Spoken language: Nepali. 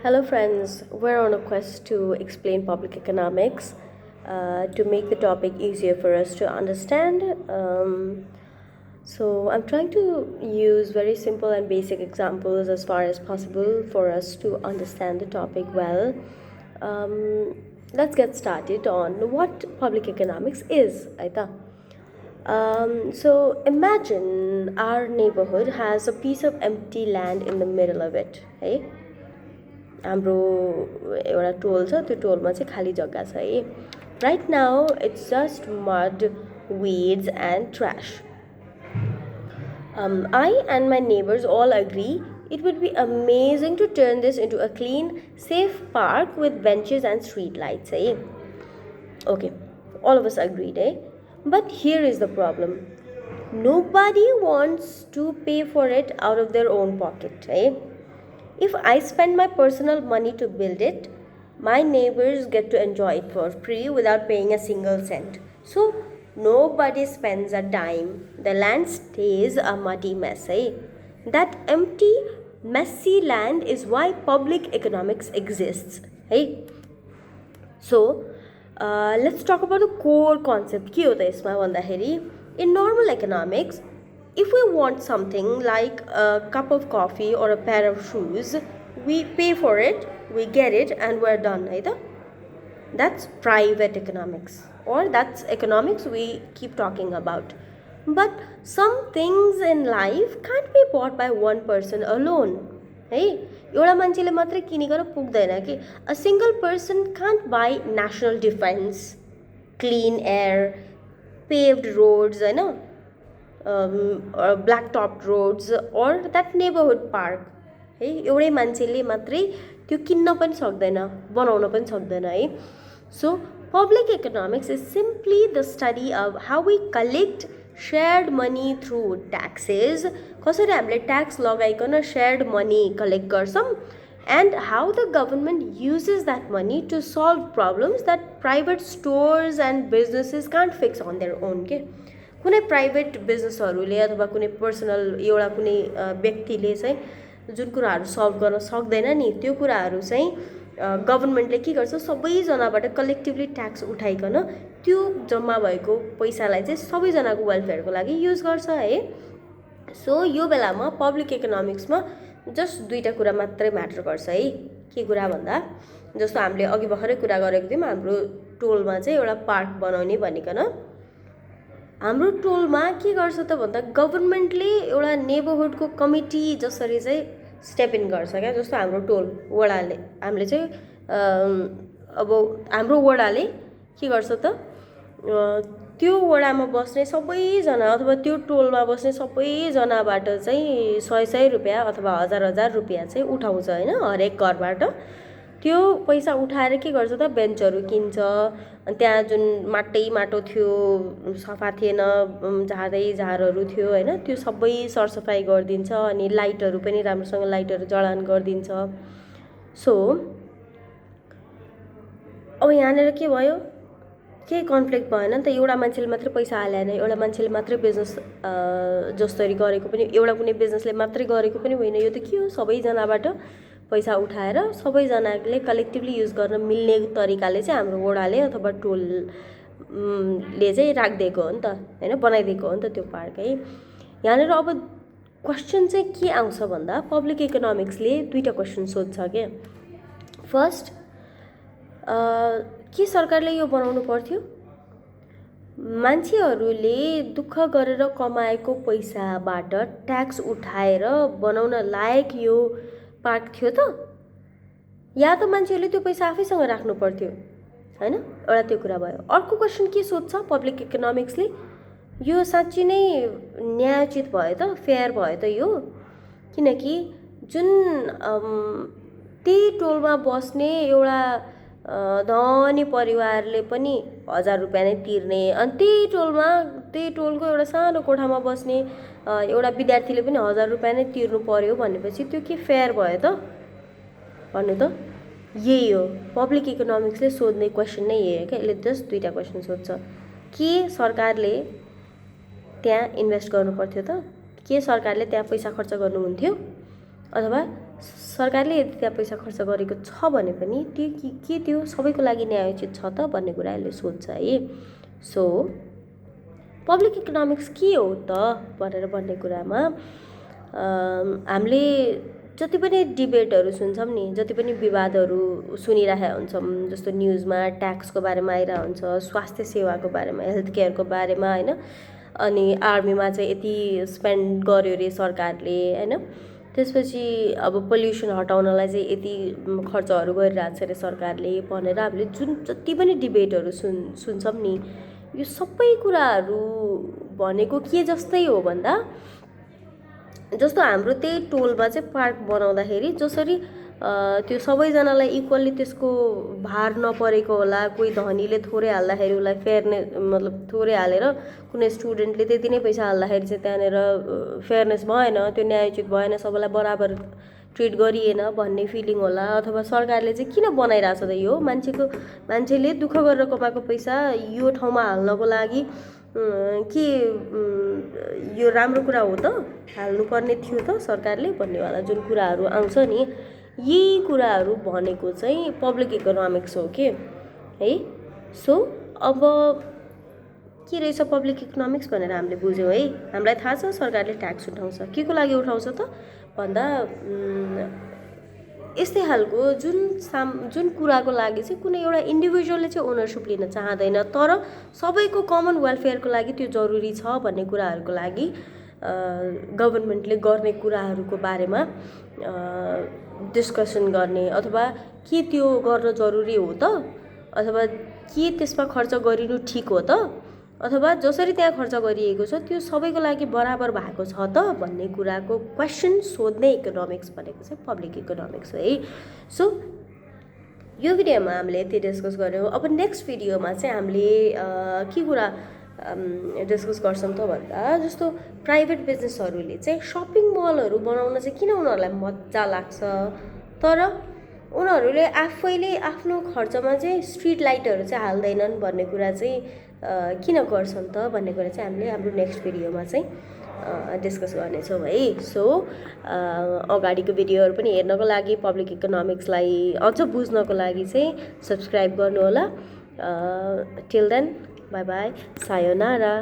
Hello, friends. We're on a quest to explain public economics to make the topic easier for us to understand. So, I'm trying to use very simple and basic examples as far as possible for us to understand the topic well. Um, let's get started on what public economics is. Aita. So imagine our neighborhood has a piece of empty land in the middle of it, है हाम्रो एउटा टोल छ त्यो टोलमा चाहिँ खाली जग्गा छ है right now it's just mud weeds and trash. I and my neighbors all agree it would be amazing to turn this into a clean, safe park with benches and street lights. Eh? Okay, all of us agreed, eh? But here is the problem. Nobody wants to pay for it out of their own pocket, eh? If I spend my personal money to build it, my neighbors get to enjoy it for free without paying a single cent. So nobody spends a dime. The land stays a muddy mess. Eh? That empty, messy land is why public economics exists. Hey? So let's talk about the core concept. के हो त यसमा भन्दाखेरि in normal economics, if we want something like a cup of coffee or a pair of shoes, we pay for it, we get it, and we're done. Right? That's private economics, or that's economics we keep talking about. But some things in life can't be bought by one person alone. Hey, एउटा मान्छेले मात्रै किनेर पुग्दैन कि a single person can't buy national defense, clean air, paved roads, हैन, black topped roads, or that neighborhood park. है एउटै मान्छेले मात्रै त्यो किन्न पनि सक्दैन, बनाउन पनि सक्दैन है. So public economics is simply the study of how we collect shared money through taxes. कसरी हामीले ट्याक्स लगाइकन shared money collect गर्छौं, and how the government uses that money to solve problems that private stores and businesses can't fix on their own. के कुनै प्राइभेट बिजनेसहरूले अथवा कुनै पर्सनल एउटा कुनै व्यक्तिले चाहिँ जुन कुराहरू सल्भ गर्न सक्दैन नि त्यो कुराहरू चाहिँ गभर्नमेन्टले के गर्छ, सबैजनाबाट कलेक्टिभली ट्याक्स उठाइकन त्यो जम्मा भएको पैसालाई चाहिँ सबैजनाको वेलफेयरको लागि युज गर्छ है. सो यो बेलामा पब्लिक इकोनोमिक्समा जस्ट दुईटा कुरा मात्रै म्याटर गर्छ है. के कुरा भन्दा जस्तो हामीले अघि भर्खरै कुरा गरेको थियौँ, हाम्रो टोलमा चाहिँ एउटा पार्क बनाउने भनिकन हाम्रो टोलमा के गर्छ त भन्दा गभर्नमेन्टले एउटा नेबरहुडको कमिटी जसरी चाहिँ स्टेप इन गर्छ क्या. जस्तो हाम्रो टोल वडाले हामीले चाहिँ अब हाम्रो वडाले के गर्छ त त्यो वडामा बस्ने सबैजना अथवा त्यो टोलमा बस्ने सबैजनाबाट चाहिँ 100 रुपियाँ अथवा 1000 रुपियाँ चाहिँ उठाउँछ हैन, हरेक घरबाट. त्यो पैसा उठाएर के गर्छ त बेन्चहरू किन्छ. अनि त्यहाँ जुन माटो थियो, सफा थिएन, झारहरू थियो हैन, त्यो सबै सरसफाइ गरिदिन्छ. अनि लाइटहरू पनि राम्रोसँग लाइटहरू जडान गरिदिन्छ. सो अब यहाँनिर के भयो, केही कन्फ्लिक्ट भएन नि त. एउटा मान्छेले मात्रै पैसा हालेन, एउटा मान्छेले मात्रै बिजनेस जसरी गरेको पनि, एउटा कुनै बिजनेसले मात्रै गरेको पनि होइन. यो त के हो, सबैजनाबाट पैसा उठाएर सबैजनाले कलेक्टिभली युज गर्न मिल्ने तरिकाले चाहिँ हाम्रो वडाले अथवा टोलले चाहिँ राखिदिएको हो नि त हैन, बनाइदिएको हो नि त त्यो पार्क है. यहाँनिर अब क्वेसन चाहिँ के आउँछ भन्दा पब्लिक इकोनोमिक्सले दुईटा क्वेसन सोध्छ के. फर्स्ट, के सरकारले यो बनाउनु पर्थ्यो? मान्छेहरूले दुःख गरेर कमाएको पैसाबाट ट्याक्स उठाएर बनाउन लायक यो पार्क थियो त, या त मान्छेहरूले त्यो पैसा आफैसँग राख्नु पर्थ्यो हैन. एउटा त्यो कुरा भयो. अर्को क्वेसन के सोध्छ पब्लिक इकोनोमिक्सले, यो साँच्चै नै न्यायोचित भयो त, फेयर भयो त यो? किनकि जुन त्यही टोलमा बस्ने एउटा धनी परिवारले पनि 1000 रुपियाँ नै तिर्ने, अनि त्यही टोलको एउटा सानो कोठामा बस्ने एउटा विद्यार्थीले पनि 1000 रुपियाँ नै तिर्नु पर्यो भनेपछि त्यो के फेयर भयो त भन्नु त? यही हो पब्लिक इकोनोमिक्सले सोध्ने क्वेसन नै यही हो क्या. यसले जस्ट दुईटा क्वेसन सोध्छ. के सरकारले त्यहाँ इन्भेस्ट गर्नु पर्थ्यो त? के सरकारले त्यहाँ पैसा खर्च गर्नुहुन्थ्यो? अथवा सरकारले यदि त्यहाँ पैसा खर्च गरेको छ भने पनि त्यो के त्यो सबैको लागि न्यायोचित छ त भन्ने कुरा यसले सोध्छ है। सो पब्लिक इकोनोमिक्स के हो त भनेर भन्ने कुरामा हामीले जति पनि डिबेटहरू सुन्छौँ नि, जति पनि विवादहरू सुनिरहेका हुन्छौँ, जस्तो न्युजमा ट्याक्सको बारेमा आइरहेको हुन्छ, स्वास्थ्य सेवाको बारेमा, हेल्थ केयरको बारेमा होइन, अनि आर्मीमा चाहिँ यति स्पेन्ड गर्यो अरे सरकारले होइन, त्यसपछि अब पोल्युसन हटाउनलाई चाहिँ यति खर्चहरू गरिरहेको छ अरे सरकारले भनेर हामीले जुन जति पनि डिबेटहरू सुन्छौँ नि, यो सबै कुराहरू भनेको के जस्तै हो भन्दा जस्तो हाम्रो त्यही टोलमा चाहिँ पार्क बनाउँदाखेरि जसरी त्यो सबैजनालाई इक्वल्ली त्यसको भार नपरेको होला, कोही धनीले थोरै हाल्दाखेरि उसलाई फेयरनेस मतलब थोरै हालेर कुनै स्टुडेन्टले त्यति नै पैसा हाल्दाखेरि चाहिँ त्यहाँनिर फेयरनेस भएन, त्यो न्यायोचित भएन, सबैलाई बराबर ट्रिट गरिएन भन्ने फिलिङ होला। अथवा सरकारले चाहिँ किन बनाइरहेछ त यो मान्छेले दुःख गरेर कमाएको पैसा यो ठाउँमा हाल्नको लागि के यो राम्रो कुरा हो त, हाल्नुपर्ने थियो त सरकारले भन्नेवाला जुन कुराहरू आउँछ नि, यी कुराहरू भनेको चाहिँ पब्लिक इकोनोमिक्स हो के है। सो अब के रहेछ पब्लिक इकोनोमिक्स भनेर हामीले बुझ्यौँ है। हामीलाई थाहा छ सरकारले ट्याक्स उठाउँछ, के को लागि उठाउँछ त भन्दा यस्तै खालको जुन कुराको लागि चाहिँ कुनै एउटा इन्डिभिजुअलले चाहिँ ओनरसिप लिन चाहँदैन, तर सबैको कमन वेलफेयरको लागि त्यो जरुरी छ भन्ने कुराहरूको लागि गभर्नमेन्टले गर्ने कुराहरूको बारेमा डिस्कसन गर्ने, अथवा के त्यो गर्न जरुरी हो त, अथवा के त्यसमा खर्च गरिनु ठिक हो त, अथवा जसरी त्यहाँ खर्च गरिएको छ त्यो सबैको लागि बराबर भएको छ त भन्ने कुराको क्वेसन सोध्ने इकोनोमिक्स भनेको चाहिँ पब्लिक इकोनोमिक्स हो है। सो यो भिडियोमा हामीले यति डिस्कस गऱ्यौँ। अब नेक्स्ट भिडियोमा चाहिँ हामीले के कुरा डिस्कस गर्छौँ त भन्दा जस्तो प्राइभेट बिजनेसहरूले चाहिँ सपिङ मलहरू बनाउन चाहिँ किन उनीहरूलाई मजा लाग्छ, तर उनीहरूले आफैले आफ्नो खर्चमा चाहिँ स्ट्रिट लाइटहरू चाहिँ हाल्दैनन् भन्ने कुरा चाहिँ किन गर्छन् त भन्ने कुरा चाहिँ हामीले हाम्रो नेक्स्ट भिडियोमा चाहिँ डिस्कस गर्नेछौँ है। सो अगाडिको भिडियोहरू पनि हेर्नको लागि पब्लिक इकोनोमिक्सलाई अझ बुझ्नको लागि चाहिँ सब्सक्राइब गर्नुहोला। Till then bye bye, sayonara.